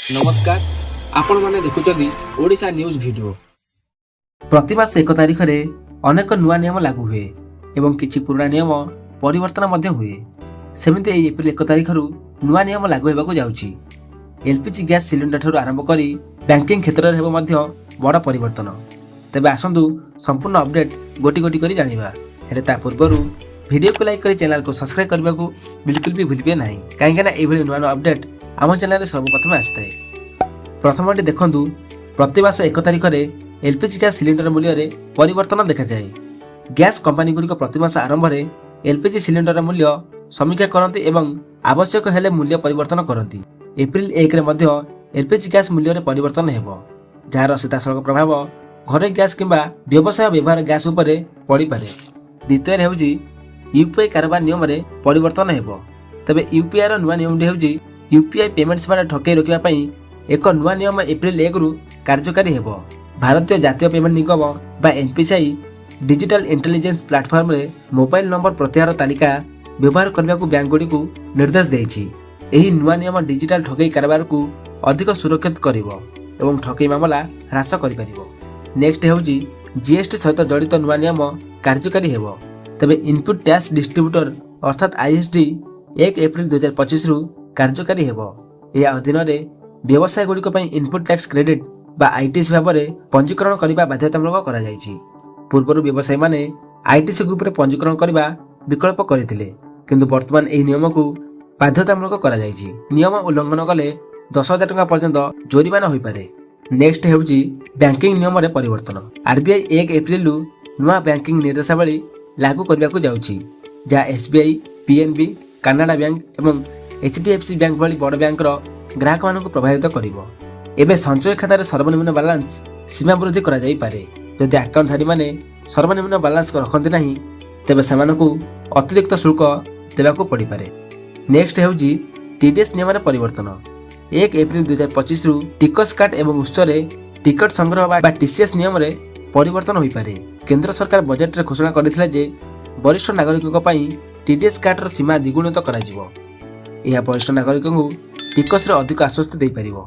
ନମସ୍କାର, ଆପଣମାନେ ଦେଖୁଛନ୍ତି ଓଡ଼ିଶା ନ୍ୟୁଜ୍ ଭିଡ଼ିଓ। ପ୍ରତି ମାସ 1 ତାରିଖରେ ଅନେକ ନୂଆ ନିୟମ ଲାଗୁ ହୁଏ ଏବଂ କିଛି ପୁରୁଣା ନିୟମ ପରିବର୍ତ୍ତନ ମଧ୍ୟ ହୁଏ। ସେମିତି ଏହି ଏପ୍ରିଲ 1 ତାରିଖରୁ ନୂଆ ନିୟମ ଲାଗୁ ହେବାକୁ ଯାଉଛି। ଏଲ୍ପିଜି ଗ୍ୟାସ୍ ସିଲିଣ୍ଡର ଠାରୁ ଆରମ୍ଭ କରି ବ୍ୟାଙ୍କିଂ କ୍ଷେତ୍ରରେ ହେବ ମଧ୍ୟ ବଡ଼ ପରିବର୍ତ୍ତନ। ତେବେ ଆସନ୍ତୁ, ସମ୍ପୂର୍ଣ୍ଣ ଅପଡେଟ୍ ଗୋଟି ଗୋଟି କରି ଜାଣିବା। ହେଲେ ତା ପୂର୍ବରୁ ଭିଡ଼ିଓକୁ ଲାଇକ୍ କରି ଚ୍ୟାନେଲକୁ ସବସ୍କ୍ରାଇବ୍ କରିବାକୁ ବିଲକୁଲ ବି ଭୁଲିବେ ନାହିଁ, କାହିଁକିନା ଏଇଭଳି ନୂଆ ନୂଆ ଅପଡେଟ୍ ଆମ ଚ୍ୟାନେଲରେ ସର୍ବପ୍ରଥମେ ଆସିଥାଏ। ପ୍ରଥମଟି ଦେଖନ୍ତୁ, ପ୍ରତି ମାସ 1 ତାରିଖରେ ଏଲ୍ପିଜି ଗ୍ୟାସ୍ ସିଲିଣ୍ଡର ମୂଲ୍ୟରେ ପରିବର୍ତ୍ତନ ଦେଖାଯାଏ। ଗ୍ୟାସ୍ କମ୍ପାନୀଗୁଡ଼ିକ ପ୍ରତି ମାସ ଆରମ୍ଭରେ ଏଲ୍ପିଜି ସିଲିଣ୍ଡରର ମୂଲ୍ୟ ସମୀକ୍ଷା କରନ୍ତି ଏବଂ ଆବଶ୍ୟକ ହେଲେ ମୂଲ୍ୟ ପରିବର୍ତ୍ତନ କରନ୍ତି। ଏପ୍ରିଲ 1ରେ ମଧ୍ୟ ଏଲ୍ପିଜି ଗ୍ୟାସ୍ ମୂଲ୍ୟରେ ପରିବର୍ତ୍ତନ ହେବ, ଯାହାର ସିଧାସଳଖ ପ୍ରଭାବ ଘରୋଇ ଗ୍ୟାସ୍ କିମ୍ବା ବ୍ୟବସାୟ ବ୍ୟବହାର ଗ୍ୟାସ୍ ଉପରେ ପଡ଼ିପାରେ। ଦ୍ୱିତୀୟରେ ହେଉଛି, ୟୁପିଆଇ କାରବାର ନିୟମରେ ପରିବର୍ତ୍ତନ ହେବ। ତେବେ ୟୁପିଆଇର ନୂଆ ନିୟମଟି ହେଉଛି, ୟୁପିଆଇ ପେମେଣ୍ଟ ସେବାରେ ଠକେଇ ରୋକିବା ପାଇଁ ଏକ ନୂଆ ନିୟମ ଏପ୍ରିଲ 1ରୁ କାର୍ଯ୍ୟକାରୀ ହେବ। ଭାରତୀୟ ଜାତୀୟ ପେମେଣ୍ଟ ନିଗମ ବା ଏନ୍ପିସିଆଇ ଡିଜିଟାଲ ଇଣ୍ଟେଲିଜେନ୍ସ ପ୍ଲାଟଫର୍ମରେ ମୋବାଇଲ ନମ୍ବର ପ୍ରତ୍ୟାହାର ତାଲିକା ବ୍ୟବହାର କରିବାକୁ ବ୍ୟାଙ୍କଗୁଡ଼ିକୁ ନିର୍ଦ୍ଦେଶ ଦେଇଛି। ଏହି ନୂଆ ନିୟମ ଡିଜିଟାଲ ଠକେଇ କାରବାରକୁ ଅଧିକ ସୁରକ୍ଷିତ କରିବ ଏବଂ ଠକେଇ ମାମଲା ହ୍ରାସ କରିପାରିବ। ନେକ୍ସଟ ହେଉଛି, ଜିଏସଟି ସହିତ ଜଡ଼ିତ ନୂଆ ନିୟମ କାର୍ଯ୍ୟକାରୀ ହେବ। ତେବେ ଇନପୁଟ୍ ଟ୍ୟାକ୍ସ ଡିଷ୍ଟ୍ରିବ୍ୟୁଟର ଅର୍ଥାତ୍ ଆଇଏସଡି 1 ଏପ୍ରିଲ 2025ରୁ କାର୍ଯ୍ୟକାରୀ ହେବ। ଏହା ଅଧୀନରେ ବ୍ୟବସାୟଗୁଡ଼ିକ ପାଇଁ ଇନପୁଟ୍ ଟ୍ୟାକ୍ସ କ୍ରେଡିଟ୍ ବା ଆଇଟିସି ଭାବରେ ପଞ୍ଜୀକରଣ କରିବା ବାଧ୍ୟତାମୂଳକ କରାଯାଇଛି। ପୂର୍ବରୁ ବ୍ୟବସାୟୀମାନେ ଆଇଟିସି ଗ୍ରୁପରେ ପଞ୍ଜୀକରଣ କରିବା ବିକଳ୍ପ କରିଥିଲେ, କିନ୍ତୁ ବର୍ତ୍ତମାନ ଏହି ନିୟମକୁ ବାଧ୍ୟତାମୂଳକ କରାଯାଇଛି। ନିୟମ ଉଲ୍ଲଂଘନ କଲେ 10,000 ଟଙ୍କା ପର୍ଯ୍ୟନ୍ତ ଜୋରିମାନା ହୋଇପାରେ। ନେକ୍ସଟ ହେଉଛି, ବ୍ୟାଙ୍କିଂ ନିୟମରେ ପରିବର୍ତ୍ତନ। ଆରବିଆଇ 1 ଏପ୍ରିଲରୁ ନୂଆ ବ୍ୟାଙ୍କିଂ ନିର୍ଦ୍ଦେଶାବଳୀ ଲାଗୁ କରିବାକୁ ଯାଉଛି, ଯାହା ଏସ୍ବିଆଇ, ପିଏନ୍ବି, କାନାଡ଼ା ବ୍ୟାଙ୍କ ଏବଂ ଏଚ୍ଡିଏଫ୍ସି ବ୍ୟାଙ୍କ ଭଳି ବଡ଼ ବ୍ୟାଙ୍କର ଗ୍ରାହକମାନଙ୍କୁ ପ୍ରଭାବିତ କରିବ। ଏବେ ସଞ୍ଚୟ ଖାତାରେ ସର୍ବନିମ୍ନ ବାଲାନ୍ସ ସୀମା ବୃଦ୍ଧି କରାଯାଇପାରେ। ଯଦି ଆକାଉଣ୍ଟଧାରୀମାନେ ସର୍ବନିମ୍ନ ବାଲାନ୍ସ ରଖନ୍ତି ନାହିଁ, ତେବେ ସେମାନଙ୍କୁ ଅତିରିକ୍ତ ଶୁଳ୍କ ଦେବାକୁ ପଡ଼ିପାରେ। ନେକ୍ସଟ ହେଉଛି, ଟିଡିଏସ୍ ନିୟମରେ ପରିବର୍ତ୍ତନ। 1 ଏପ୍ରିଲ 2025ରୁ ଟିକସ କାଟ ଏବଂ ଉତ୍ସରେ ଟିକଟ ସଂଗ୍ରହ ବା ଟିସିଏସ୍ ନିୟମରେ ପରିବର୍ତ୍ତନ ହୋଇପାରେ। କେନ୍ଦ୍ର ସରକାର ବଜେଟରେ ଘୋଷଣା କରିଥିଲେ ଯେ ବରିଷ୍ଠ ନାଗରିକଙ୍କ ପାଇଁ ଟିଡିଏସ୍ କାଟର ସୀମା ଦ୍ୱିଗୁଣିତ କରାଯିବ। ଏହା ବରିଷ୍ଠ ନାଗରିକଙ୍କୁ ଟିକସରେ ଅଧିକ ଆଶ୍ୱସ୍ତି ଦେଇପାରିବ।